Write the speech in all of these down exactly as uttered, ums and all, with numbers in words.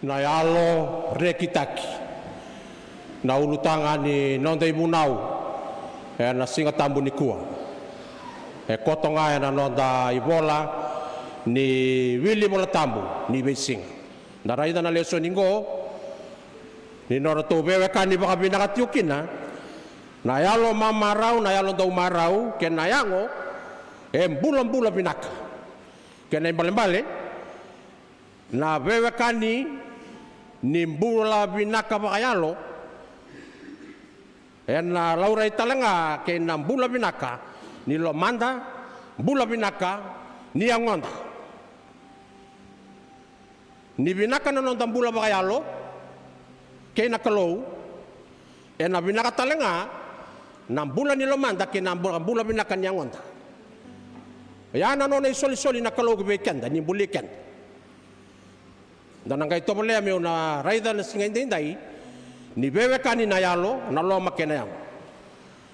Na yalo rekitaki, na ulutaga ni noda ivunau ena Siga Tabu nikua. E koto ga ena noda ivola ni wili Vola Tabu ni veisiga. Da raica na lesoni qo ni nodratou veiwekani vakavinaka tiko kina na yalo mamarau, na yalo dau marau, kei na yago e bulabula vinaka. Kena ibalebale, na veiwekani ni bula vinaka vakayalo ena laurai tale ga kei na bula vinaka ni lomada, bula vinaka ni yagoda. Ni vinaka na noda bula vakayalo kei na Kalou, ena vinaka tale ga na bula ni lomada kei na bula, bula vinaka ni yagoda. Oya na nona isolisoli na Kalou vei keda ni buli keda. Da na qai tovolea meu na raica na siga edaidai ni veiwekani na yalo, na loma kei na yago.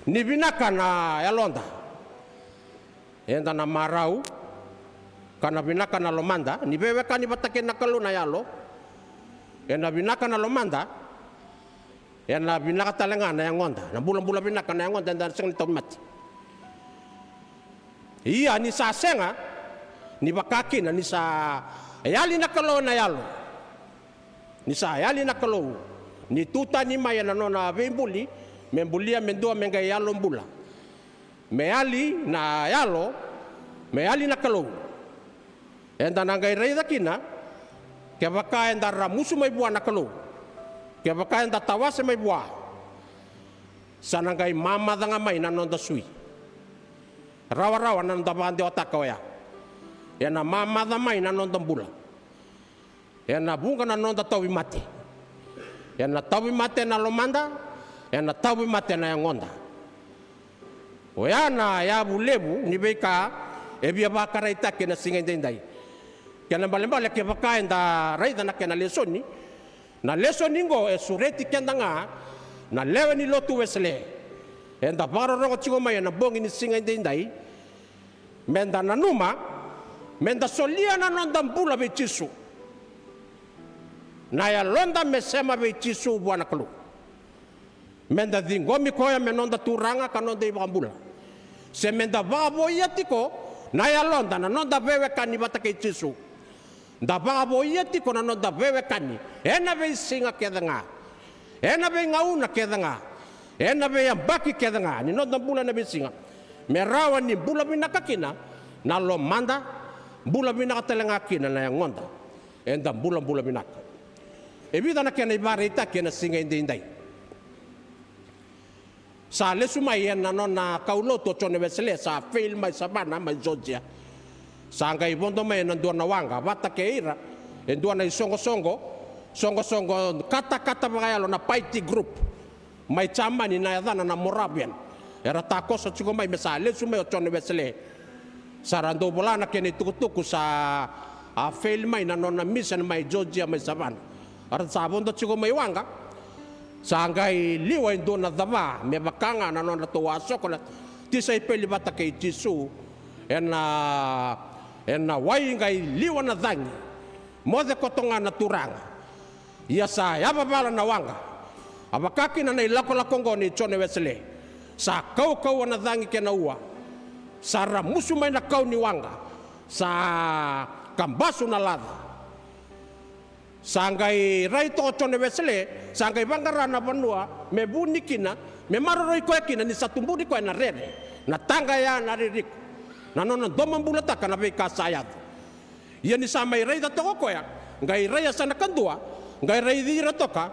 Ni vinaka na yaloda, eda na marau, ka na vinaka na lomada. Ni veiwekani vata kei na Kalou na yalo, ena vinaka na lomada, ena vinaka tale ga na yagoda, na bulabula vinaka na yagoda, eda na sega ni tauvimate. Ia ni sa sega ni vaka kina ni sa yali na Kalou ena yalo, ni sa yali na Kalou, ni tu tani mai ena nona veibuli, me bulia, me dua me qai yalo bula, me yali na yalo, me yali na Kalou. Eda na qai raica kina, kevaka eda ramusu mai vua na Kalou, kevaka eda tawase mai vua, sa na qai mamaca ga mai na noda sui. Rawarawa na noda vakadewataka oya. Ena mamaca mai na noda bula. Ena vuqa na noda tauvimate. Ena tauvimate na lomada, ena tauvimate na yagoda. Oya na yavu levu ni veika e via vakaraitaki ena siga edaidai. Kena ibalebale kevaka eda raica na kena lesoni, na lesoni qo e sureti keda ga na lewe ni lotu Wesele. Eda vakarorogo tiko mai ena bogi ni siga edaidai, meda nanuma meda solia na noda bula vei Jisu. Na yaloda me sema vei Jisu vua na Kalou. Meda ciqomi koya me noda Turaga ka noda iVakabula. Se meda vakavoia tiko na yaloda, na noda veiwekani vata kei Jisu. Da vakavoia tiko na noda veiwekani ena veisiga kece ga, ena veigauna kece ga, ena veiyabaki kece ga ni noda bula ena veisiga, me rawa ni bula vinaka kina na lomada, bula vinaka tale ga kina na yagoda. Eda bulabula vinaka. E vica na kena ivakaraitaki ena siga edaidai. Sa lesu mai ena nona kaulotu o Jone Wesele, sa fail mai Savannah, mai Georgia. Sa qai vodo mai ena dua na waqa vata kei ira e dua na isoqosoqo, soqosoqo katakata vakayalo, na Piety Group, mai Jamani, na yacana na Moravian. Era takoso tiko mai me sa lesu mai o Jone Wesele. Sa ra dau vola na kena itukutuku sa a fail mai na nona mission mai Georgia, mai Savannah. Era sa vodo tiko mai waqa, sa qai liwa e dua na cava me vaka ga na nodratou a soko na tisaipeli vata kei Jisu ena, ena wai, qai liwa na cagi. Moce koto ga na Turaga. Ia sa yavavala na waqa. A vaka kina na ilakolako oqo nei Jone Wesele. Sa kaukauwa na cagi kei na ua. Sa ramusu mai na kau ni waqa. Sa kabasu na laca. Sa qai rai toka o Jone Wesele, sa qai vaqara na vanua me vuni kina, me maroroi koya kina, ni sa tuburi koya na rere, na taqaya, na ririko. Na nona domobulataka na veika sa yaco. Ia ni sa mai raica toka o koya, qai rai yasana kadua, qai raici ira toka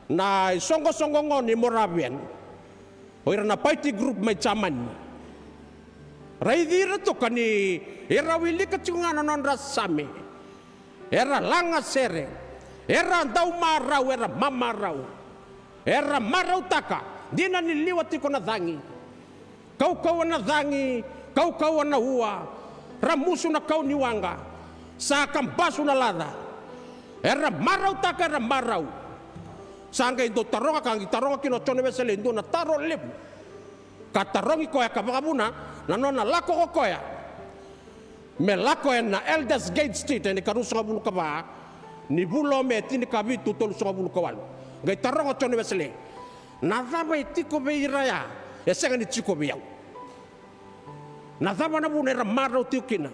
na isoqosoqo gone ni Moravian, o ira na Piety Group mai Jamani. Raici ira toka ni era wilika tiko ga na nodra same. Era lagasere, era dau marau, era mamarau. Era marautaka, dina ni liwa tiko na cagi. Kaukauwa na cagi, kaukauwa na ua, ramusu na kau ni waqa, sa kabasu na laca. Era marautaka, era marau. Sa qai dau taroga, ka qai taroga kina o Jone Wesele e dua na taro levu. Ka tarogi koya ka vakavuna na nona lako ko koya me lako ena Aldersgate Street, ena ikaruasagavulu ka va, Ni vula o Me tinikavitu tolusagavulu ka walu, qai taroga o Jone Wesele, na cava e tiko vei ira ya e sega ni tiko vei au? Na cava na vuna era marau tiko kina?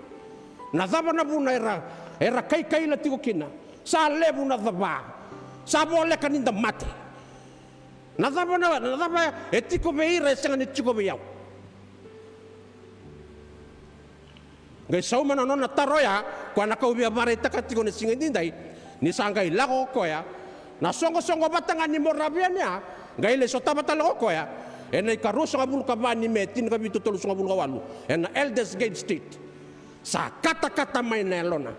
Na cava na vuna era, era kaikaila tiko kina? Sa levu na cava, sa voleka ni da mate. Na cava na, na cava e tiko vei ira e sega ni tiko vei au? Qai sauma na nona taro ya, koya na ka au via vakaraitaka tiko na siga nidai, ni sa qai lako o koya, na soqosoqo vata ga ni Moravian ya, qai lai sotava tale o koya ena ikaruasagavulu ka va ni Me tinikavitu tolusagavulu ka walu, ena Elders Gate Street. Sa katakata mai na yalona.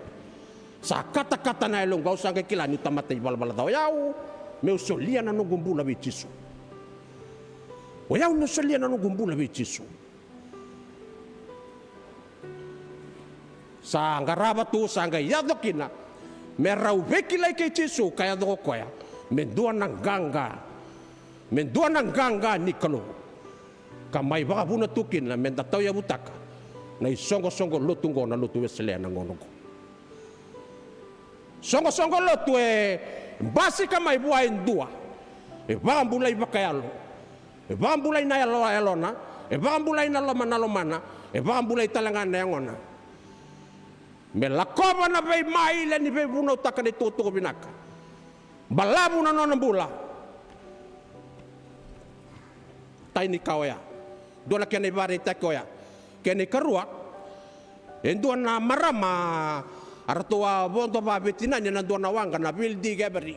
Sa katakata na yaloqu, au sa qai kila niu tamata ivalavala ca. O yau meu solia na noqu bula vei Jisu. O yau meu solia na noqu bula vei Jisu. Sa qarava tu, sa qai yaco kina me rau veikilai kei Jisu, ka yaco ko koya me dua na qaqa, me dua na qaqa ni Kalou. Ka mai vakavuna tu kina me da tauyavutaka na isoqosoqo lotu oqo, na lotu Wesele ena gauna oqo. Soqosoqo lotu e basika mai vua e dua e vakabulai vakayalo, e vakabulai na yalo, yalona, e vakabulai na loma, na lomana, e vakabulai tale ga na yagona. Me lakova na veimaile ni veivunautaka na itukutuku vinaka. Balavu na nona bula. Tai ni ka oya. Dua na kena ivakaraitaki oya. Kena ikarua, e dua na marama, a ratou a vodo vakavetinani ena dua na waqa na Ville de Geverny.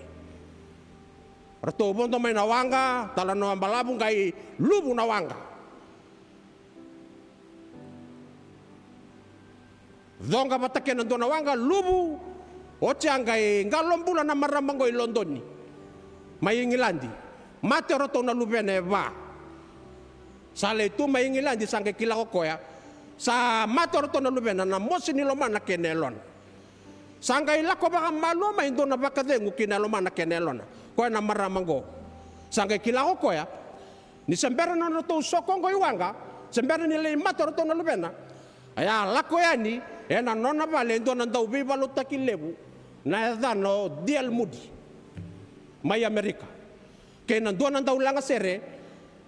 Ratou vodo mai na waqa, talanoa balavu, qai luvu na waqa. Coqa vata kei na dua na waqa, luvu. Oti a qai qalo bula na marama oqo i Lodoni, mai Igiladi. Mate o ratou na luvena e va. Sa lai tu mai Igiladi, sa qai kila ko koya sa mate o ratou na luvena, na mosi ni lomana kei na yalona. Sa qai lako vakamalua mai e dua na vakacegu ki na lomana kei na yalona, koya na marama oqo. Sa qai kila ko koya ni se bera na nodratou soko oqo i waqa, se bera ni lai mate o ratou na luvena, a ya lako yani ena nona vale e dua na dauveivakalotutaki levu, na yacana o D L Moody, mai Amerika, kei na dua na daulagasere,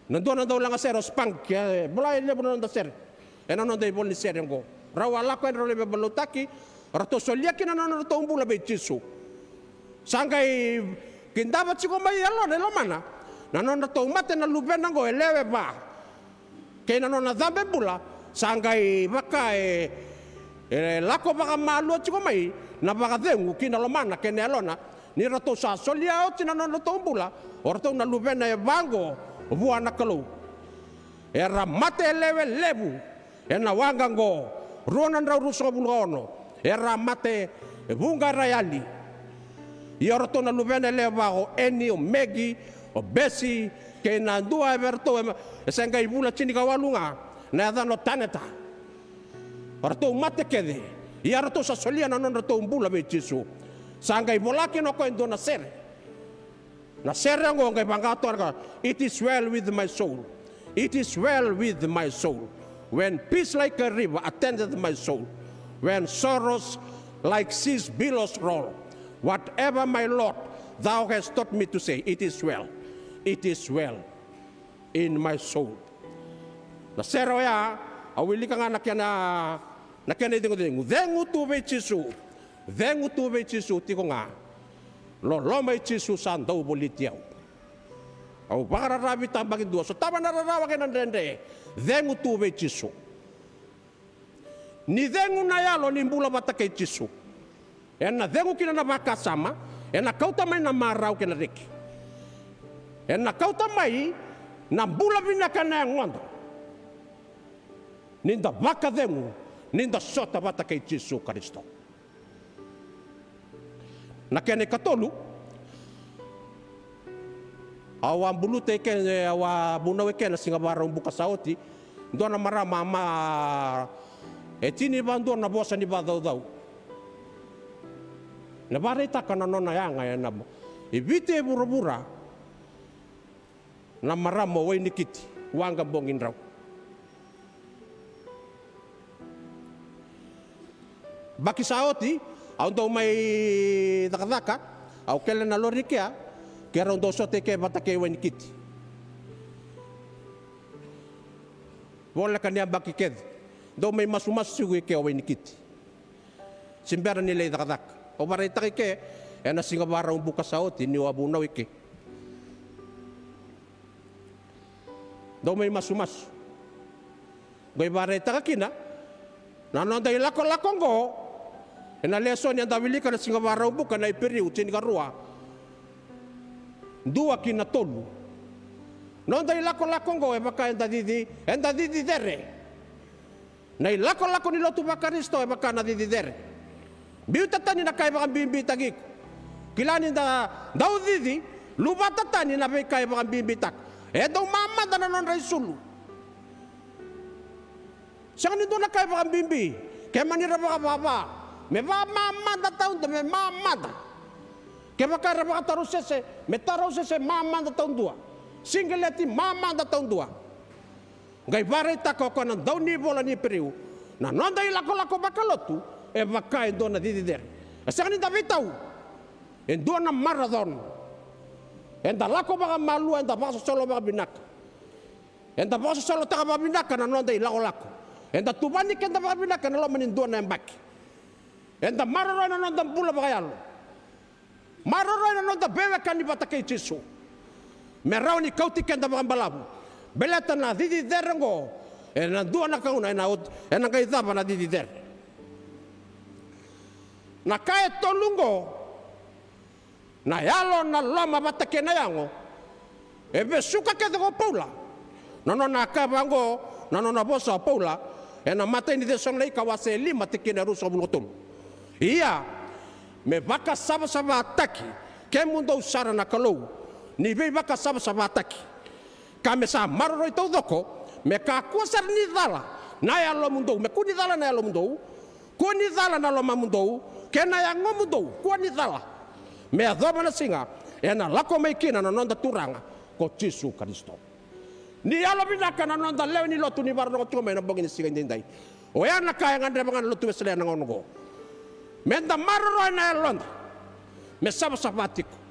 na dua na daulagasere o Spunk, e vola e levu na noda sere ena noda ivola ni sere oqo. Rau a lako yani, rau lai veivakalotutaki, ratou solia kina na nodratou bula vei Jisu. Sa qai kidava tiko mai e yalona, e lomana, na nodratou mate na luvena oqo e lewe va. Kei na nona cabe bula, sa qai vaka e, e lako vakamalua tiko mai na vakacegu ki na lomana kei na yalona, ni ratou sa solia oti na nodratou bula o ratou na luvena e va oqo vua na Kalou. Era mate e lewe levu ena waqa oqo, rua na drau ruasagavulu ka ono. Era mate e vuqa, era yali. Ia o ratou na luvena e lewe va, o Eni, o Megi, o Besi, kei na dua e vei ratou e, e se qai vula tinikawalu ga, na yacana o Taneta. O ratou mate kece. Ia ratou sa solia na nodratou bula vei Jisu. Sa qai vola kina o koya e dua na sere. Na sere oqo qai vaqo toka, "It is well with my soul. It is well with my soul. When peace like a river attendeth my soul. When sorrows like sea billows roll. Whatever, my Lord, thou hast taught me to say, it is well. It is well in my soul." Na sere oya, au wilika ga na kena, na kena icegucegu. Cegu tu vei Jisu. Cegu tu vei Jisu tiko ga. Loloma i Jisu sa dau voliti au. Au vakararavi tabakidua, sotava na rarawa kei na dredre. Cegu tu vei Jisu. Ni cegu na yalo ni bula vata kei Jisu, ena cegu kina na vakasama, ena kauta mai na marau kei na reki. Ena kauta mai na bula vinaka ena yagoda. Ni da vakacegu, ni da sota vata kei Jisu Karisito. Na kena ikatolu, au a buluta eke, au a vunau eke na siga Vakaraubuka sa oti, dua na marama, ma, e tini vadua na vosa ni vacaucau. Na vakaraitaka na nona yaga ena, e Viti e vuravura, na marama o Wainikiti, waqa bogi drau. Yabaki sa oti, Au dau mai cakacaka, au kele na lori kea, ke rau dau sota i ke vata kei Wainikiti. Voleka ni yabaki kece dau mai masumasu tiko i ke o Wainikiti. Se bera ni lai cakacaka. Au vakaraitaka i ke ena siga Vakaraubuka sa oti niu a vunau i ke. Dau mai masumasu. Qai vakaraitaka kina na noda ilakolako oqo ena lesoni eda wilika na siga Vakaraubuka na Iperiu tinikarua, dua ki na tolu. Noda ilakolako oqo e vaka eda cici, eda cici cere. Na ilakolako ni lotu vaKarisito e vaka na cici cere. Biuta tani na ka e vakabibitaki iko. Kila ni da dau cici, luvata tani na veika e vakabibitaka. E dau mamada na nodra isulu. Sega ni dua na ka e vakabibi. Ke mani ra vakavava, me vakamamada taudua, me mamada. Kevaka era vakatarausese, me tarausese mamada taudua. Siqeleti mamada taudua. Qai vakaraitaka o koya na daunivola ni Iperiu, na noda ilakolako vakalotu e vaka e dua na cici cere. E sega ni da veitau. E dua na marathon. Eda lako vakamalua, eda vakasosolo vakavinaka. Eda vakasosolotaka vakavinaka na noda ilakolako. Eda tuvani keda vakavinaka ena loma ni dua na yabaki. Eda maroroya na noda bula vakayalo. Maroroya na noda veiwekani vata kei Jisu. Me rawa ni kauti keda vakabalavu. Baleta na cici cere oqo ena dua na gauna ena ot-, ena qai cava na cici cere. Na ka e tolu oqo, na yalo, na loma vata kei na yago. E vesuka kece ko Paula. Na nona a kaya vaqo na nona vosa o Paula ena imatai ni Cesalonaika wase e lima tikina e ruasagavulu ka tolu. Ia, me vakasavasavataki kemudou sara na Kalou ni veivakasavasavataki, ka me sa maroroi taucoko, me kakua sara ni cala na yalomudou, me kua ni cala na yalomudou, kua ni cala na lomamudou, kei na yagomudou, kua ni cala. Me yacova na siga ena lako mai kina na noda Turaga ko Jisu Karisito. Ni yalovinaka na noda lewe ni lotu ni vakarorogo tiko mai na bogi ni siga edaidai. Oya na ka e gadreva ga na lotu Wesele ena gauna oqo. Meda maroroya na yaloda me savasava tiko.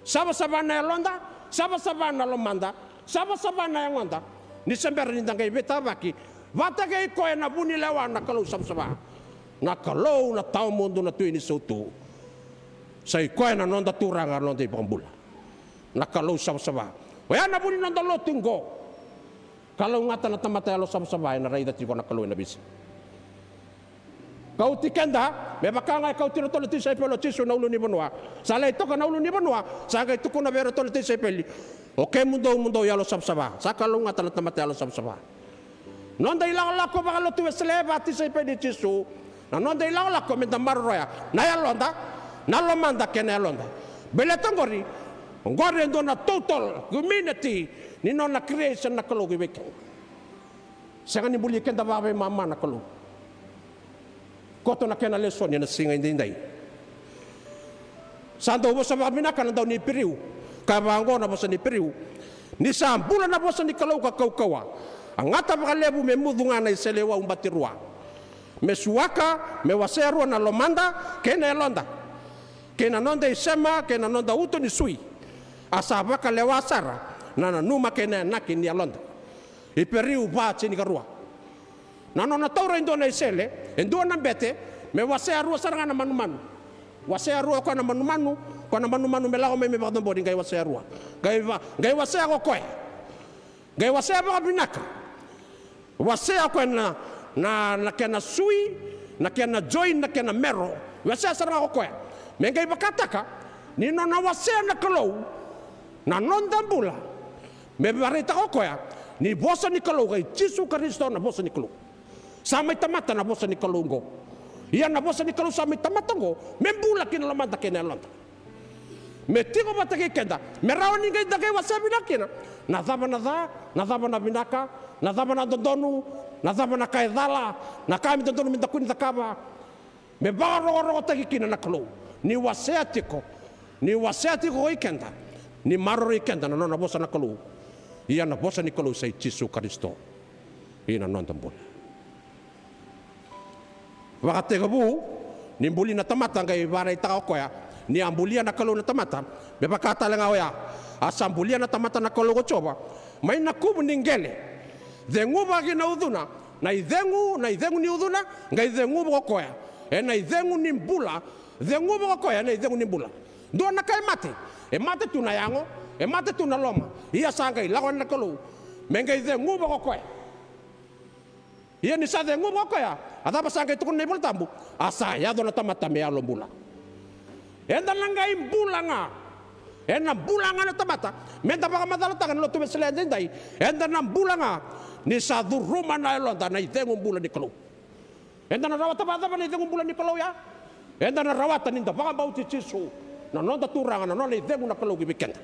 Savasava na yaloda, savasava na lomada, savasava na yagoda. Ni se bera ni da qai veitavaki vata kei koya na vunilewa, na Kalou savasava, na Kalou na tawamudu, na Tui ni sautu. Sa i koya na noda Turaga, na noda iVakabula, na Kalou savasava. Oya na vu ni noda lotu oqo. Kalougata na tamata yalosavasava, ena raica tiko na Kalou ena veisiga. Kauti keda me vaka ga e kauti iratou na tisaipeli o Jisu na ulunivanua. Sa lai toka na ulunivanua, sa qai tukuna vei iratou na tisaipeli, o kemudou mo dou yalosavasava. Sa kalougata na tamata yalosavasava. Noda ilakolako vakalotu Wesele, vakatisaipeli i Jisu, na noda ilakolako meda maroroya na yaloda, na lomada kei na yaloda. Baleta oqori, oqori e dua na total humanity ni nona creation na Kalou ki vei keda. Sega ni buli keda vakaveimama na Kalou. Koto na kena lesoni ena siga edaidai. Sa dau vosa vakavinaka na dau ni Iperiu. Kaya vaqo na vosa ni Iperiu: Ni sa bula na vosa ni Kalou ka kaukauwa, a gata vakalevu me mucu ga na iseleiwau batirua, me suaka, me wasea rua na lomada kei na yaloda, kei na noda isema, kei na noda uto ni sui, a sa vakalewa sara na nanuma kei na inaki ni yaloda. Iperiu va, tinikarua. Na nona taura e dua na isele, e dua na bete, me wasea rua sara ga na manumanu. Wasea rua o koya na manumanu, o koya na manumanu me lako mai me vakacabori, qai wasea rua. Qai va-, qai wasea ko koya. Qai wasea vakavinaka. Wasea o koya na, na, na kena sui, na kena join, na kena marrow. Wasea sara ga ko koya. Me qai vakataka ni nona wasea na Kalou na noda bula. Me vakaraitaka o koya ni vosa ni Kalou, kei Jisu Karisito na vosa ni Kalou. Sa mai tamata na vosa ni Kalou oqo. Ia na vosa ni Kalou sa mai tamata oqo me bula ki na lomada kei na yaloda. Me tiko vata kei keda, me rawa ni qai da qai wasea vinaka kina na cava na ca, na cava na vinaka, na cava na dodonu, na cava na ka e cala, na ka me dodonu me da kua ni cakava. Me vakarokorokotaki kina na Kalou. Ni wasea tiko, ni wasea tiko ko i keda, ni maroroi keda na nona vosa na Kalou. Ia na vosa ni Kalou sa i Jisu Karisito. Ia na noda bula. Vakatekivu, Ni buli na tamata qai vakaraitaka o koya ni a bulia na Kalou na tamata, me vaka tale ga oya a sa bulia na tamata na Kalou ko Jiova mai na kuvu ni qele. Ceguva ki na ucuna na icegu, na icegu ni ucuna, qai ceguva ko koya e na icegu ni bula. Ceguva ko koya e na icegu ni bula. Dua na ka e mate, e mate tu na yago, e mate tu na loma. Ia sa qai lako na Kalou me qai ceguva ko koya. Ia ni sa ceguva ko koya, a cava sa qai tukuna na iVola Tabu? A sa yaco na tamata me yalo bula. Eda na qai bula ga. E na bula ga na tamata. Me da vakamacalataka na lotu Wesele edaidai, eda na bula ga ni sa curuma na yaloda na icegu bula ni Kalou. Eda na rawata vakacava na icegu bula ni Kalou ya? Eda na rawata ni da vakabauti Jisu, na noda Turaga, na nona icegu na Kalou ki vei keda.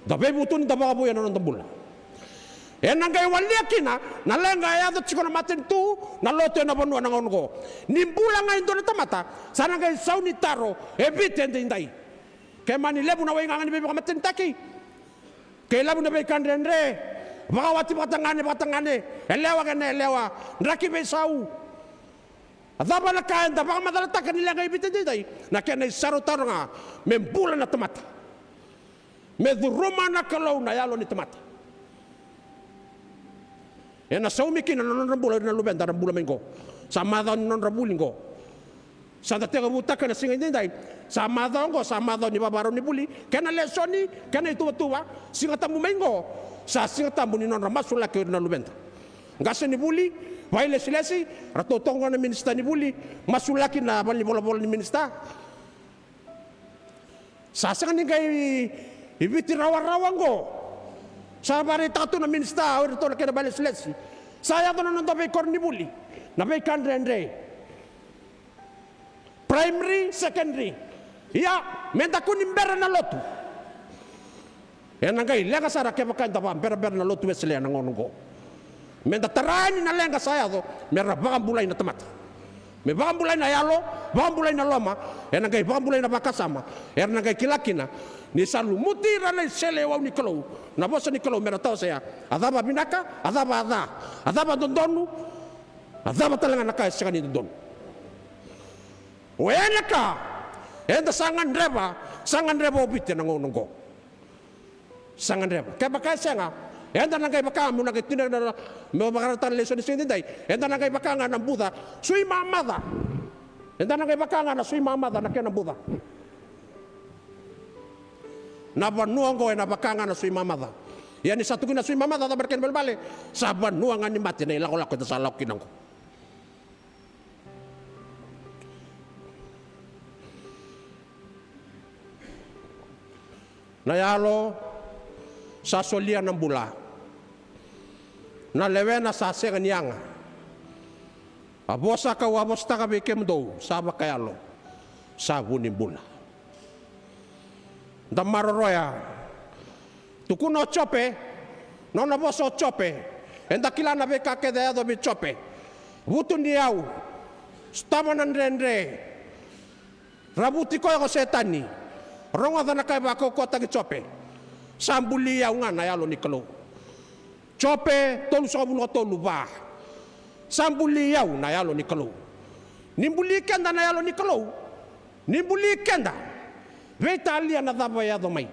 Da veivutuni, da vakavouya na noda bula. E na qai walia kina na leqa e yaco tiko na matanitu, na lotu e na vanua na gauna oqo. Ni bula ga e dua na tamata, sa na qai sau ni taro e Viti edaidai. Ke mani levu na waigaga ni veivakamatenitaki, ke levu na veika dredre, vakawati vakatagane vakatagane, yalewa kei na yalewa, draki veisau. A cava na ka eda vakamacalataka ni leqa e Viti edaidai? Na kena isau taro ga me bula na tamata. Me curuma na Kalou na yalo ni tamata. E na saumi kina na nodra bula o ira na luveda era bula mai qo. Sa macawa ni nodra vuli qo. Sa da tekivutaka na siga edaidai. Sa macawa qo, sa macawa ni vavarau ni vuli, kena lesoni, kena ituvatuva. Siga Tabu mai qo sa Siga Tabu ni nodra masulaki o ira na luveda. Qase ni vuli, vakailesilesi, ratou toka qo na minisita ni vuli, masulaki na valenivolavola ni minisita. Sa sega ni qai i Viti rawarawa qo. Sa vakaraitaka tu na minisita, o iratou na kena vakailesilesi. Sa yaco na noda veikoro ni vuli, na veika dredre. Primary, secondary. Ia, me da kua ni bera na lotu. E na qai leqa sara kevaka eda vakaberabera na lotu Wesele na gauna oqo. Me da tara yani na leqa sa yaco me ra vakabulai na tamata. Me vakabulai na yalo, vakabulai na loma, e na qai vakabulai na vakasama. Era na qai kila kina ni sa lumuti ira na iseleiwau ni Kalou na vosa ni Kalou me ra tawasea. A cava vinaka, a cava a ca, a cava dodonu, a cava tale ga na ka e sega ni dodonu. Oya na ka eda sa gadreva, sa gadreva o Viti ena gauna oqo. Sa gadreva. Kevaka e sega, eda na qai vaka, meu na qai tini na, meu vakarautaka na lesoni ni siga edaidai, eda na qai vaka ga na buca sui mamaca. Eda na qai vaka ga na sui mamaca na kena buca. Na vanua oqo ena vaka ga na sui mamaca. Ia ni sa tukuni na sui mamaca, cava na kena ibalebale? Sa vanua ga ni mate na ilakolako eda sa lako kina oqo. Na yalo sa solia na bula. Na lewena sa sega ni yaga. A vosa kau a vosataka vei kemudou sa vakayalo, sa vu ni bula. Da maroroya. Tukuna o Jope, nona vosa o Jope. Eda kila na veika kece a yaco vei Jope. Vutuniyau, sotava na dredre. Ravuti koya ko Setani. Rogoca na ka e vakaukauwataki Jope. Sa buli au ga na Yalo ni Kalou. Jope tolusagavulu ka tolu, va. Sa buli au na Yalo ni Kalou. Ni buli keda na Yalo ni Kalou. Ni buli keda. Veitalia na cava e yaco mai.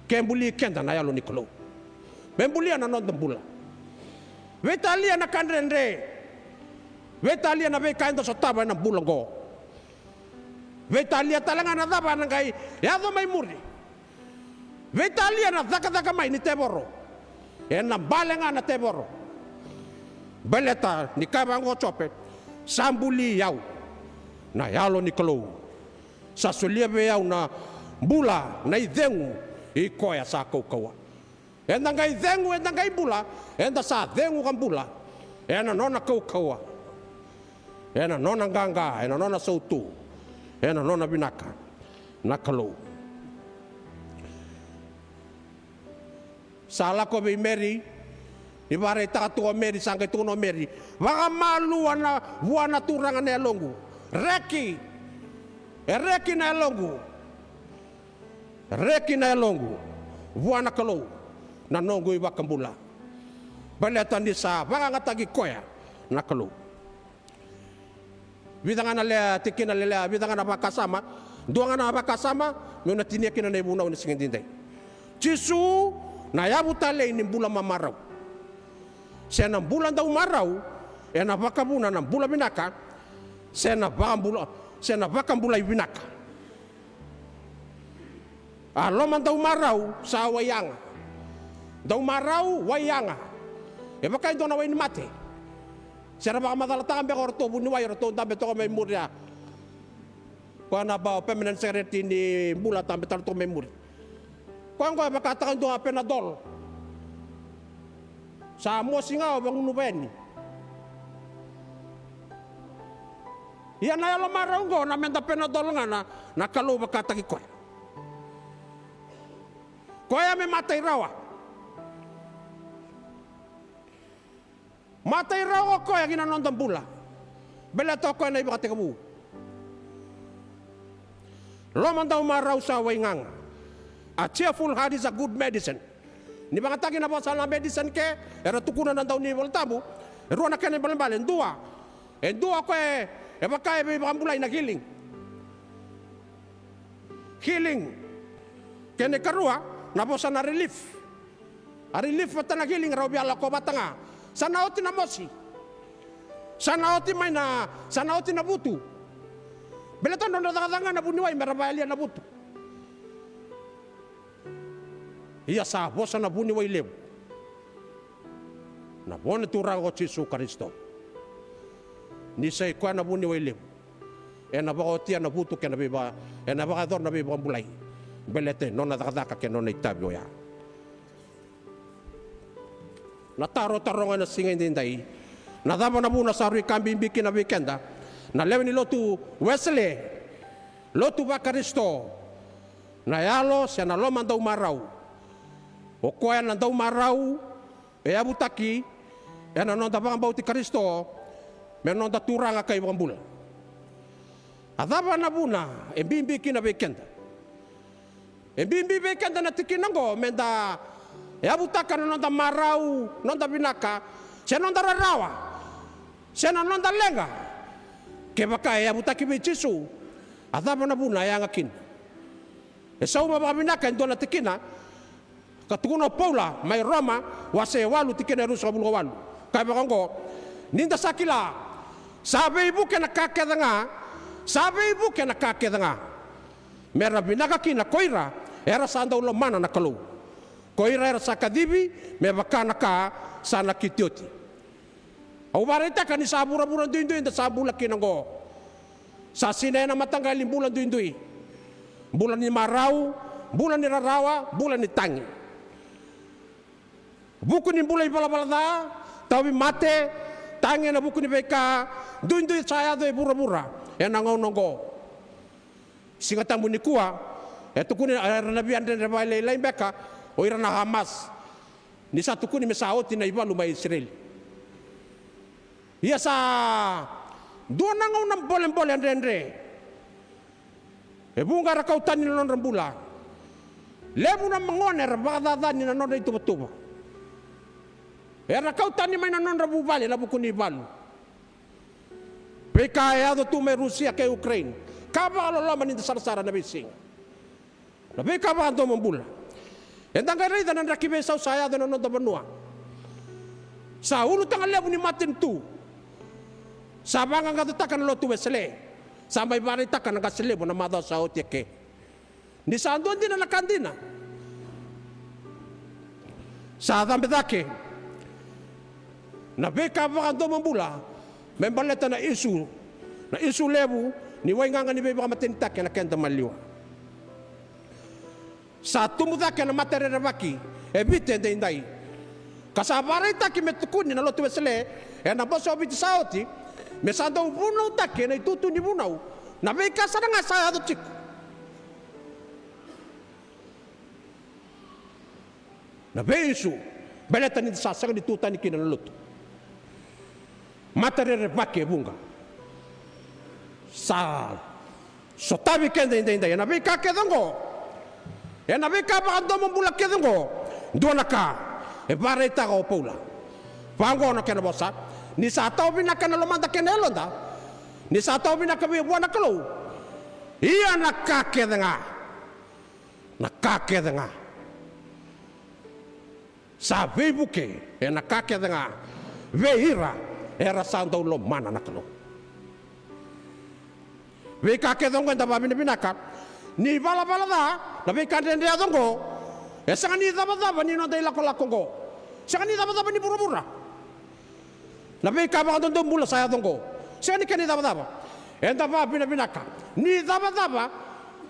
Ke buli keda na Yalo ni Kalou, me bulia na noda bula. Veitalia na ka dredre. Veitalia na veika eda sotava ena bula oqo. Veitalia tale ga na cava na qai yaco mai muri. Veitalia na cakacaka mai ni tevoro. Ena bale ga na tevoro. Baleta ni kaya vaqo o Jope, sa buli au na Yalo ni Kalou. Sa solia vei au na bula, na icegu i koya sa kaukauwa. Eda qai cegu, eda qai bula, eda sa cegu ka bula ena nona kaukauwa, ena nona qaqa, ena nona sautu, ena nona vinaka na Kalou. Sa lako vei Meri, ni vakaraitaka tu o Meri, sa qai tukuna o Meri, vakamalua na, vua na Turaga na yaloqu. Reki, e reki na yaloqu. Reki na yaloqu vua na Kalou, na noqu iVakabula. Baleta ni sa vakayagataki koya na Kalou. Vica ga na le, tikina lelea, vica ga na vakasama, dua ga na vakasama meu na tinia kina na ivunau ena siga edaidai. Jisu na yavu talei ni bula mamarau. Se na bula dau marau ena vakavuna na bula vinaka, se na vakabula, se na vakabulai vinaka. A loma dau marau sa wai yaga. Dau marau, wai yaga. E vaka e dua na wai ni mate. Se ra vakamacalataka beka o ratou vuniwai, o ratou dabe toka mai muri ya. Koya na ba, o permanent secretary ni bula, dabe tale toka mai muri. Koya oqo e vakataka e dua Panadol. Sa mosi ga o vagunuva yani. Ia na yalo marau oqo na meda Panadol ga na, na Kalou vakataki koya. Koya me matai rawa. Matai rawa o koya ki na noda bula. Baleta o koya na ivakatekivu. Loma dau marau sa wai gaga. A cheerful heart is a good medicine. Ni vagataki na vosa na medicine ke, era tukuna na dau ni Vola Tabu, e rua na kena ibalebale, dua. E dua o koya e, e vaka e veivakabulai na healing. Healing. Kena ikarua, na vosa na relief. A relief vata na healing, rau via lako vata ga. Sa na oti na mosi. Sa na oti mai na, sa na oti na vutu. Baleta nodra cakacaka ga na vuniwai mera vakayalia na vutu. Ia sa vosa na vuniwai levu. Na vo ni Turaga ko Jisu Karisito. Ni sa i koya na vuniwai levu. Ena vakaotia na vutu kei na veiva, ena vakayacora na veivakabulai. Baleta e nona cakacaka kei na nona itavi oya. Na taro taroga ena siga edaidai. Na cava na vuna sa rui ka bibi kina vei keda? Na lewe ni lotu Wesele. Lotu vaKarisito. Na yalo se na loma dau marau. O koya na dau marau. E yavutaki ena noda vakabauti Karisito me noda Turaga ka iVakabula. A cava na vuna e bibi kina vei keda? E bibi vei keda na tikina oqo meda yavutaka na noda marau, noda vinaka, se noda rarawa, se na noda leqa. Kevaka e yavutaki vei Jisu, a cava na vuna e yaga kina? E sauma vakavinaka e dua na tikina ka tukuna o Paula mai Roma wase e walu, tikina e ruasagavulu ka walu. Kaya vaka oqo: Ni da sa kila sa veivuke na ka kece ga, sa veivuke na ka kece ga, mera vinaka kina ko ira era sa dau lomana na Kalou. Ko ira era sa kacivi me vaka na ka sa nakiti oti. Au vakaraitaka ni sa vuravura duidui da sa bula kina oqo. Sa sinai ena mataqali bula duidui. Bula ni marau, bula ni rarawa, bula ni tagi. Vuku ni bula ivalavala ca, tauvimate, tagi ena vuku ni veika duidui sa yaco e vuravura ena gauna oqo. Siga Tabu nikua, e tukuni era na via dredre vakalailai beka o ira na Hamas. Ni sa tukuni me sa oti na ivalu mai Isireli. Ia sa dua na gauna bolebole dredre. E vuqa era kau tani na nodra bula. Levu na gone era vakacacani na nodra ituvatuva. Era kau tani mai na nodra vuvale ena vuku ni ivalu. Veika e yaco tu mai Rusia kei Ukraine. Ka vakaloloma ni da sarasara na veisiga. Na veika vakadomobula. Eda qai raica na draki veisau sa yaco ena noda vanua. Sa ulutaga levu ni matanitu. Sa vaqaqacotaka na lotu Wesele. Sa mai vakaraitaka na qase levu na macawa sa oti eke. Ni sa dua dina na ka dina. Sa cabe cake na veika vakadomobula me baleta na isu, na isu levu ni waigaga ni veivakamatenitaki ena keda maliwa. Sa tubu cake na mate rerevaki e Viti edaidai. Ka sa vakaraitaki me tukuni na lotu Wesele ena Bose o Viti sa oti, me sa dau vunautaki ena itutu ni vunau na veika sara ga sa yaco tiko. Na veisu, baleta ni da sa sega ni tu tani kina na lotu. Mate rerevaki e vuqa. Sa sotavi keda edaidai ena veika kece oqo. Ena veika vakadomobula kece oqo. Dua na ka e vakaraitaka o Paula. Vaqo na kena vosa: Ni sa tawa vinaka na lomada kei na yaloda, Ni sa tau vinaka vei vua na Kalou. Ia na ka kece ga, na ka kece ga sa veivuke, e na ka kece ga vei ira era sa dau lomana na Kalou. Veika kece oqo eda vavinavinaka. Ni valavala ca, na veika dredre yaco oqo, e sega ni cavacava ni noda ilakolako oqo. Sega ni cavacava ni vuravura. Na veika vakadodonu bula sa yaco oqo, sega ni kena icavacava. Eda vavinavinaka ni cavacava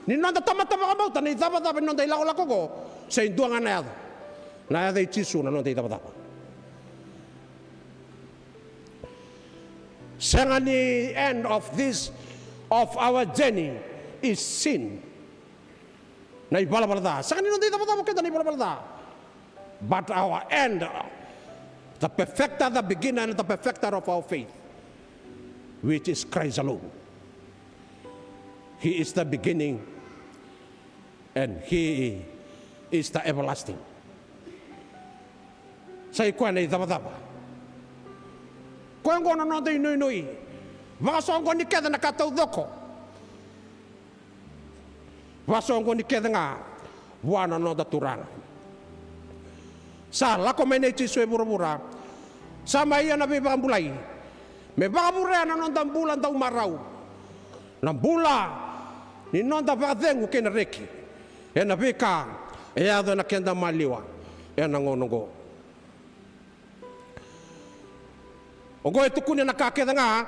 ni noda tamata vakabauta, na icavacava ni noda ilakolako oqo, sa i dua ga na yaca. Na yaca i Jisu na noda icavacava. Sega ni end of this, of our journey is sin. Na ivalavala ca. Sega ni noda icavacava keda na ivalavala ca. But our end, the perfecter, the beginner, and the perfecter of our faith, which is Christ alone. He is the beginning and he is the everlasting. Sa i koya na icavacava. Koya oqo na noda inuinui. Vakasoqoni kece na ka taucoko. Vakasoqoni kece ga vua na noda Turaga. Sa lako mai nei Jisu e vuravura. Sa mai ia na veivakabulai me vakavurea na noda bula dau marau. Na bula ni noda vakacegu kei na reki e na veika e yaco e na keda maliwa e na gauna oqo. Oqo e tukuni na ka kece ga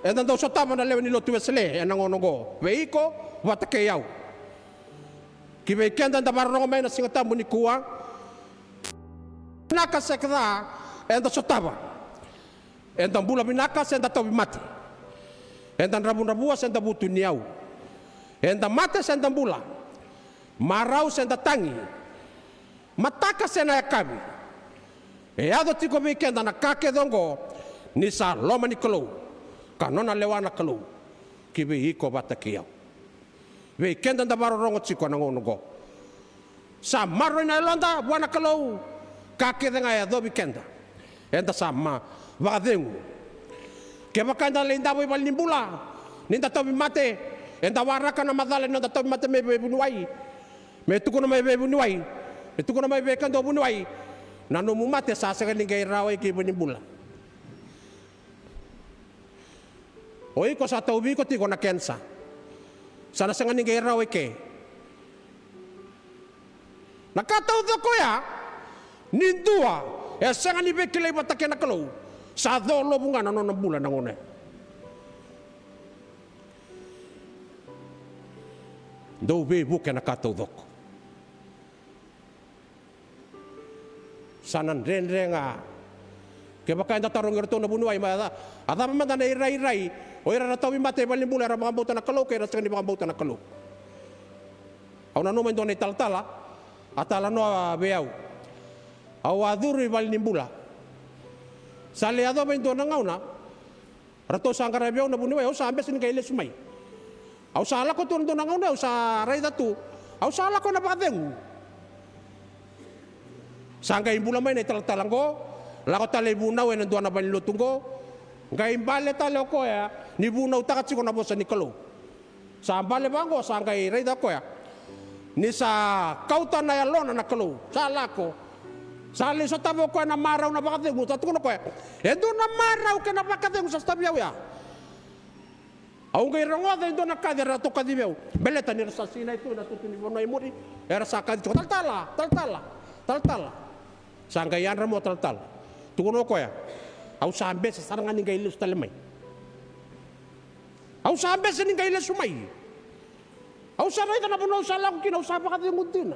eda dau sotava na lewe ni lotu Wesele e na gauna oqo, vei iko vata kei au. Ki vei keda eda vakarorogo mai na Siga Tabu nikua, vinaka se ca eda sotava. Eda bula vinaka se da tauvimate. Eda dravudravua se da vutuniyau. Eda mate se da bula. Marau se da tagi. Mataka se na yakavi. E yaco tiko vei keda na ka kece oqo ni sa loma ni Kalou ka nona lewa na Kalou ki vei iko vata kei au. Vei keda da vakarorogo tiko na gauna oqo. Sa maroroi na yaloda vua na Kalou. Ka kece ga e yacovi keda, eda sa ma vakacegu. Kevaka eda lai davo i valenibula ni da tauvimate, eda waraka na macala ni noda tauvimate mai veivuniwai. Me tukuna mai veivuniwai, me tukuna mai vei kadua vuniwai, na nomu mate sa sega ni qai rawa i ke i valenibula. O iko sa tauvi iko tiko na kenisa. Sa na sega ni qai rawa i ke. Na ka taucoko ya, ni dua e sega ni veikilai vata kei na Kalou, sa colovu ga na nona bula na gauna ya. Dou veivuke na ka taucoko. Sa na dredre ga. Kevaka eda tarogi iratou na vuniwai, ma a cava mada na irairai o ira era tauvimate i valenibula era vakabauta na Kalou kei ira sega ni vakabauta na Kalou? Au nanuma e dua na italatala a talanoa vei au. Au a curu i valenibula. Sa lai yacova e dua na gauna ratou sa qaravi au na vuniwai, au sa bese ni qai lesu mai. Au sa lako tu na dua na gauna, au sa raica tu, au sa lako na vakacegu. Sa qai bula mai na italatala qo, lako tale i vunau ena dua na valenilotu qo. Qai bale tale o koya ni vunautaka tiko na vosa ni Kalou. Sa bale vaqo, sa qai raica o koya ni sa kauta na yalona na Kalou, sa lako. Sa lai sotava o koya na marau, na vakacegu. Sa tukuna o koya, e dua na marau kei na vakacegu sa sotavi au ya. Au qai rogoca e dua na kaci era ratou kacivi au. Baleta ni ra sa sinai tu ena tutu ni vanua e muri, era sa kaci tiko, talatala, talatala, talatala. Sa qai yadra mai o talatala. Tukuna o koya, au sa bese sara ga ni qai lesu tale mai. Au sa bese ni qai lesu mai. Au sa raica na vanua au sa lako kina, au sa vakacegu dina.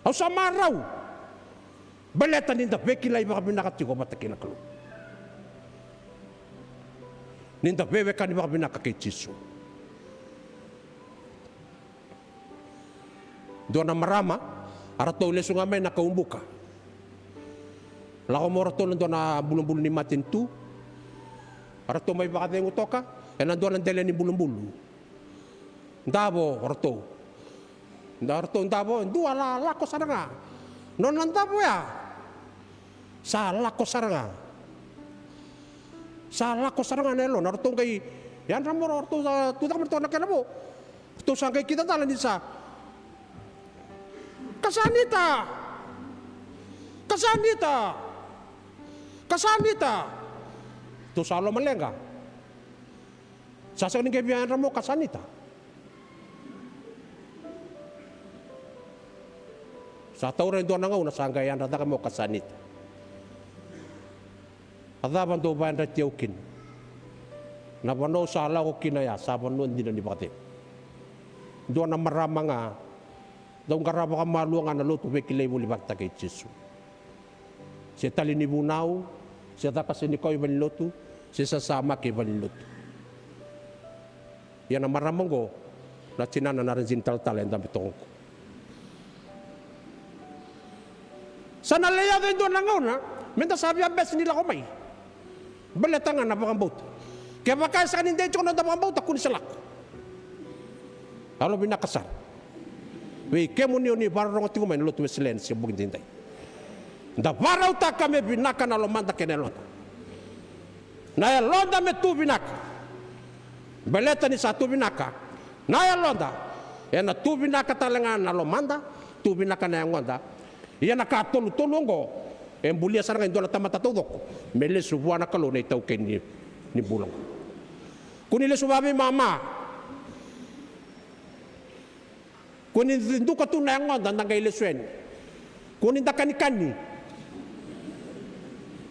Au sa marau. Baleta ni da veikilai vakavinaka tiko vata kei na Kalou. Ni da veiwekani vakavinaka kei Jisu. Dua na marama, a ratou lesu ga mai na Kaubuka. Lako mai o ratou na dua na bulubulu ni matanitu. A ratou mai vakacegu toka ena dua na dela ni bulubulu. Davo o ratou. Da ratou davo, dua la lako sara ga. Nona davo ya sa lako sara ga. Sa lako sara ga na yalona, ratou qai yadra mai, ratou sa tucake mai ratou na kena vo. Ratou sa qai kidacala ni sa, Kasanita! Kasanita! Kasanita! Ratou sa lomaleqa. Sa sega ni qai via yadra mai o Kasanita. Sa taura e dua na gauna sa qai yadra cake mai o Kasanita. A cava dou vakayadrati au kina? Na vanua au sa lako kina ya sa vanua dina ni vakacegu. Dua na marama ga, dau qarava vakamalua ga na lotu veikilai voli vakataki Jisu. Se tali ni vunau, se caka senikau i valenilotu, se sasamaki i valenilotu. Ia na marama oqo, na tinana na Rajini talatala e dabe toka oqo. Sa na lai yaco e dua na gauna meda sa via bese ni lako mai. Baleta ga na vakabauta. Kevaka e sega ni dei tiko na noda vakabauta, kua ni se lako. Yalovinaka sara vei kemuni o ni vakarorogo tiko mai na Lotu Wesele ena siga bogi daidai. Da vakarautaka me vinaka na lomada kei na yaloda. Na yaloda me tu vinaka. Baleta ni sa tu vinaka na yaloda, ena tu vinaka tale ga na lomada, tu vinaka na yagoda. Ia na ka tolutolu oqo e bulia sara ga e dua na tamata taucoko me lesu vua na Kalou na itaukei ni, ni bula oqo. Kua ni lesu vakaveimama. Kua ni duka tu na yagoda da qai lesu yani. Kua ni da kanikani.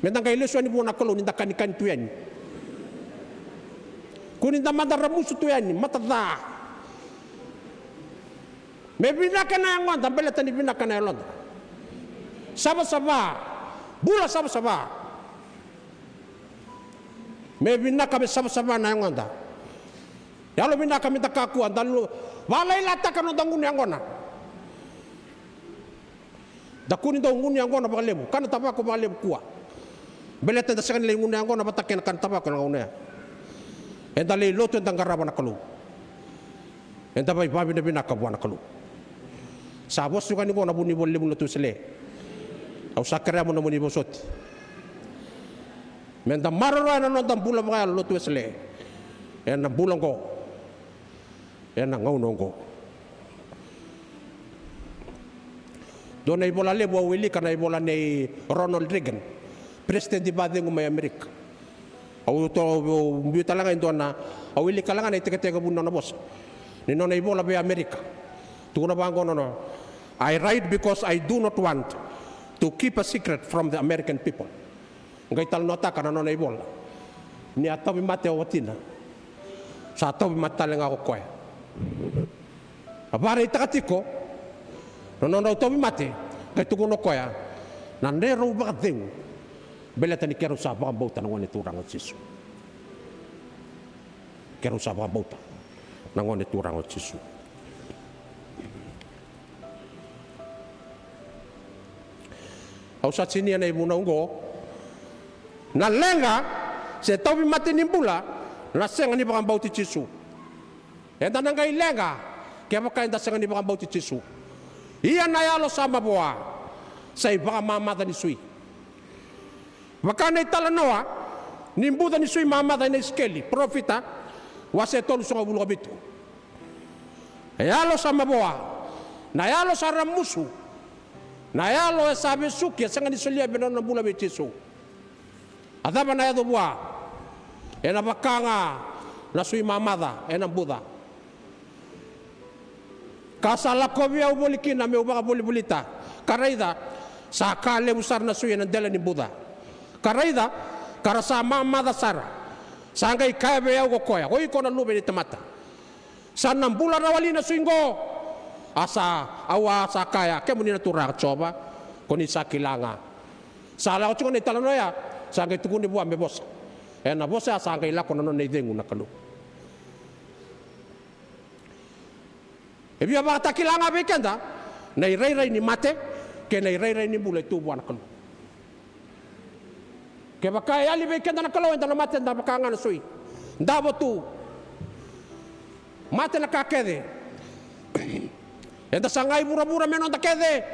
Meda qai lesu yani vua na Kalou ni da kanikani tu yani. Kua ni da mada ramusu tu yani, mata ca. Me vinaka na yagoda baleta ni vinaka na yaloda. Savasava. Bula savasava. Me vinaka me savasava na yagoda. Yalovinaka meda kakua da lu, vakalailaitaka na noda gunu yaqona. Da kua ni dau gunu yaqona vakalevu, kana tavako vakalevu kua. Baleta eda sega ni lai gunu yaqona vata kei na kana tavako ena gauna ya. Eda lai lotu, eda qarava na Kalou. Eda vakaivinavinaka vua na Kalou. Sa vosa tiko yani oqo na vunivola levu ni Lotu Wesele. Au sa kerea mo nomuni vosoti. Meda maroroya na noda bula vakayalo Lotu Wesele. Ena bula oqo. Ena gauna oqo. Dua na ivola levu au wilika, na ivola nei Ronald Reagan, peresitedi vakacegu mai Amerika. Au to, au biu tale ga e dua na, au wilika tale ga na itekitekivu ni nona vosa. Ni nona ivola vei Amerika. Tukuna vaqo nona, "I write because I do not want to keep a secret from the American people." Qai talanoataka na nona ivola ni a tauvimate o watina. Sa tauvimate tale ga o koya. A vakaraitaka tiko na nodrau tauvimate, qai tukuna o koya, na neirau vakacegu, baleta ni keirau sa vakabauta na Gone Turaga o Jisu. Keirau sa vakabauta na Gone Turaga o Jisu. Au sa tinia na ivunau oqo. Na leqa se tauvimate ni bula na sega ni vakabauti Jisu. Eda na qai leqa kevaka eda sega ni vakabauti Jisu. Ia na yalo sa mavoa sa ivakamamaca ni sui. Vaka na italanoa ni buca ni sui mamaca ena Isikeli parofita, wase tolusagavulu ka vitu. Na yalo sa mavoa, na yalo sa ramusu, na yalo e sa vesuki, e sega ni solia vei na nona bula vei Jisu. A cava na yaco vua? Ena vaka ga na sui mamaca ena buca. Ka sa lakovi au voli kina meu vakavolivolita, ka raica sa ka levu sara na sui ena dela ni buca. Ka raica ka ra sa mamaca sara. Sa qai kaya vei au ko koya, ko iko na Luve ni tamata, sa na bula rawa li na sui qo? A sa, au a sa kaya, kemuni na Turaga Jiova, ko ni sa kila ga. Sa lako tiko na italanoa ya, sa qai tukuni vua me vosa. Ena vosa ya sa qai lako na nona icegu na Kalou. E via vakatakila ga vei keda na irairai ni mate kei na irairai ni bula e tu vua na Kalou. Kevaka e yali vei keda na Kalou, eda na mate, eda vaka ga na sui. Davo tu. Mate na ka kece. Eda saga i vuravura me noda kece.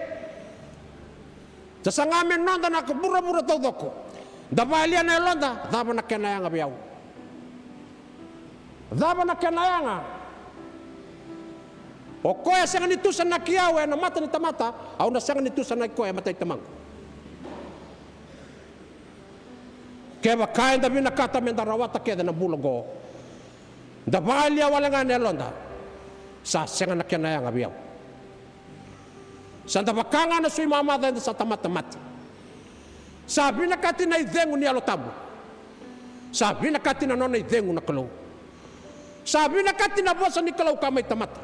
Da saga me noda na vuravura taucoko. Da vakayalia na yaloda, cava na kena yaga vei au? Cava na kena yaga? O koya sega ni tusanaki au ena mata ni tamata, au na sega ni tusanaki koya e matai Tamaqu. Kevaka eda vinakata meda rawata kece na bula oqo, da vakayalia wale ga na yaloda, sa sega na kena yaga vei au. Sa da vaka ga na sui mamaca eda sa tamata mate. Sa vinakati na icegu ni Yalo Tabu. Sa vinakati na nona icegu na Kalou. Sa vinakati na vosa ni Kalou ka mai tamata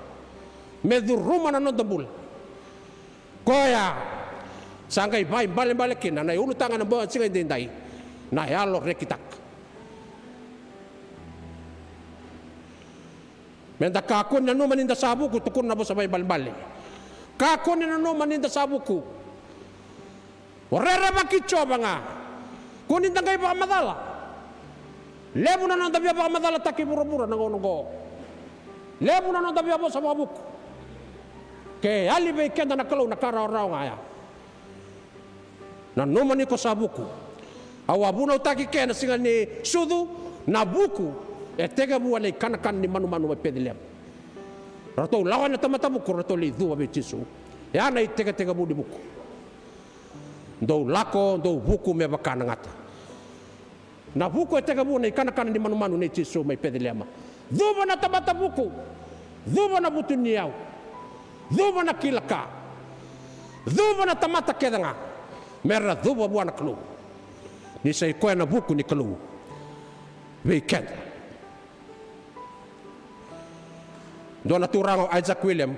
me curuma na noda bula. Koya sa qai vakaibalebale kina na iulutaga ena bogi ni siga edaidai, na yalo rekitaka. Meda kakua ni nanuma ni da sa vuku, tukuna na vosa vakaibalebale. Kakua ni nanuma ni da sa vuku. O rerevaki Jiova ga. Kua ni da qai vakamacala. Levu na noda via vakamacalataki vuravura na gauna oqo. Levu na noda via vosa vakavuku. Ke yali vei keda na Kalou na ka rawarawa ga ya. Nanuma ni ko sa vuku. Au a vunautaki ke na siga ni sucu, na vuku e tekivu ena ikanakana ni manumanu mai Peceliema. Ratou lako na tamata vuku, ratou lai cuva vei Jisu. Ya na itekitekivu ni vuku. Dou lako, dou vuku me vaka na gata. Na vuku e tekivu ena ikanakana ni manumanu nei Jisu mai Peceliema. Cuva na tamata vuku, cuva na vutuniyau, cuva na kila ka, cuva na tamata kece ga, me ra cuva vua na Kalou. Ni sa i koya na vuku ni Kalou vei keda. Dua na turaga o Isaac William,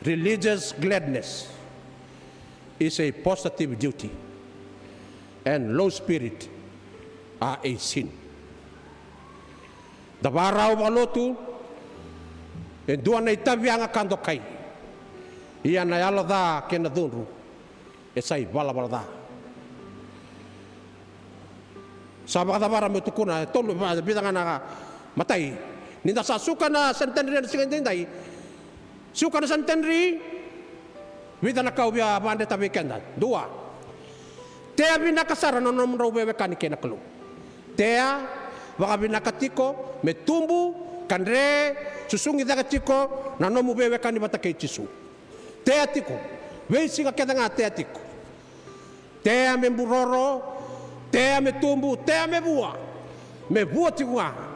religious gladness is a positive duty, and low spirit are a sin. Da vakarau vakalotu e dua na itavi yaga ka dokai, ia na yalo ca kei na cudru e sa ivalavala ca. Sa vakacavara meu tukuna e tolu, va-, vica ga na matai. Ni da sa suka na Centenary ena siga edaidai, suka na Centenary, vica na ka au via vakadreta vei keda. Dua, tea vinaka sara na nomudrau veiwekani kei na Kalou. Tea vakavinaka tiko me tubu ka dre susugi cake tiko na nomu veiwekani vata kei Jisu. Tea tiko. Veisiga kece ga tea tiko. Tea me buroro, tea me tubu, tea me vua. Me vua tiko ga.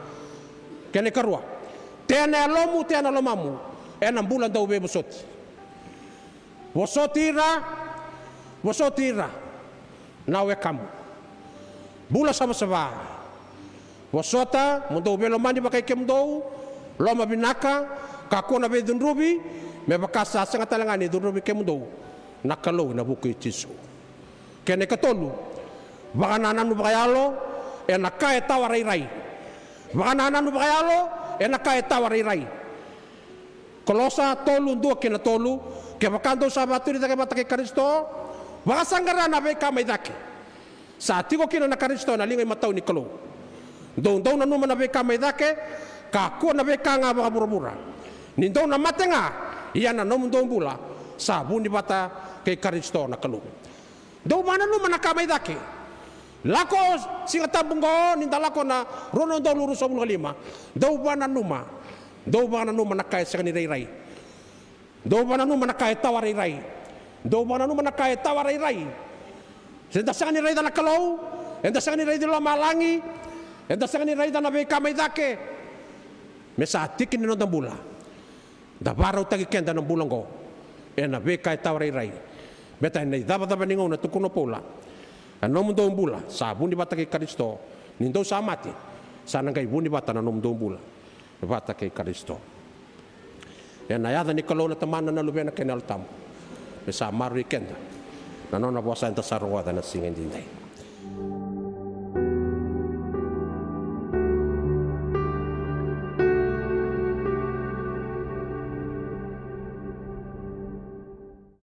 Kena ikarua, tea na yalomu, tea na lomamu ena bula dau veivosoti. Vosoti ira, vosoti ira na wekamu. Bula savasava. Vosota mo dou veilomani vakai kemudou, loma vinaka, kakua na veicudruvi, me vaka sa sega tale ga ni cudruvi kemudou na Kalou ena vuku i Jisu. Kena ikatolu, vakanananu vakayalo ena ka e tawa rairai. Vakanananu vakayalo ena ka e tawa rairai. Kolosa tolu, dua kei na tolu. Kevaka dou sa vakaturi cake vata kei Karisito, vakasaqara na veika mai cake sa tiko kina na Karisito ena liga imatau ni Kalou. Dou, dou nanuma na veika mai cake, kakua na veika ga vakavuravura. Ni dou na mate ga, ia na nomudou bula sa vuni vata kei Karisito na Kalou. Dou vakananuma na ka mai cake. Lako Siga Tabu oqo, ni da lako na rua na udolu ruasagavulu ka lima. Dou vakananuma. Dou vakananuma na ka e sega ni rairai. Dou vakananuma na ka e tawa rairai. Dou vakananuma na ka e tawa rairai. Se da sega ni raica na Kalou, eda sega ni raici lomalagi, eda sega ni raica na veika mai cake, me sa tiki ni noda bula. Da vakarautaki keda na bula oqo ena veika e tawa rairai. Baleta ena icavacava ni gauna, tukuna o Paula, na nomudou bula sa vuni vata kei Karisito. Ni dou sa mate, sa na qai vuni vata na nomudou bula vata kei Karisito. Ena yaca ni Kalou na Tamana, na Luvena kei na Yalo Tabu, me sa maroroi keda na nona vosa eda sa rogoca ena siga edaidai.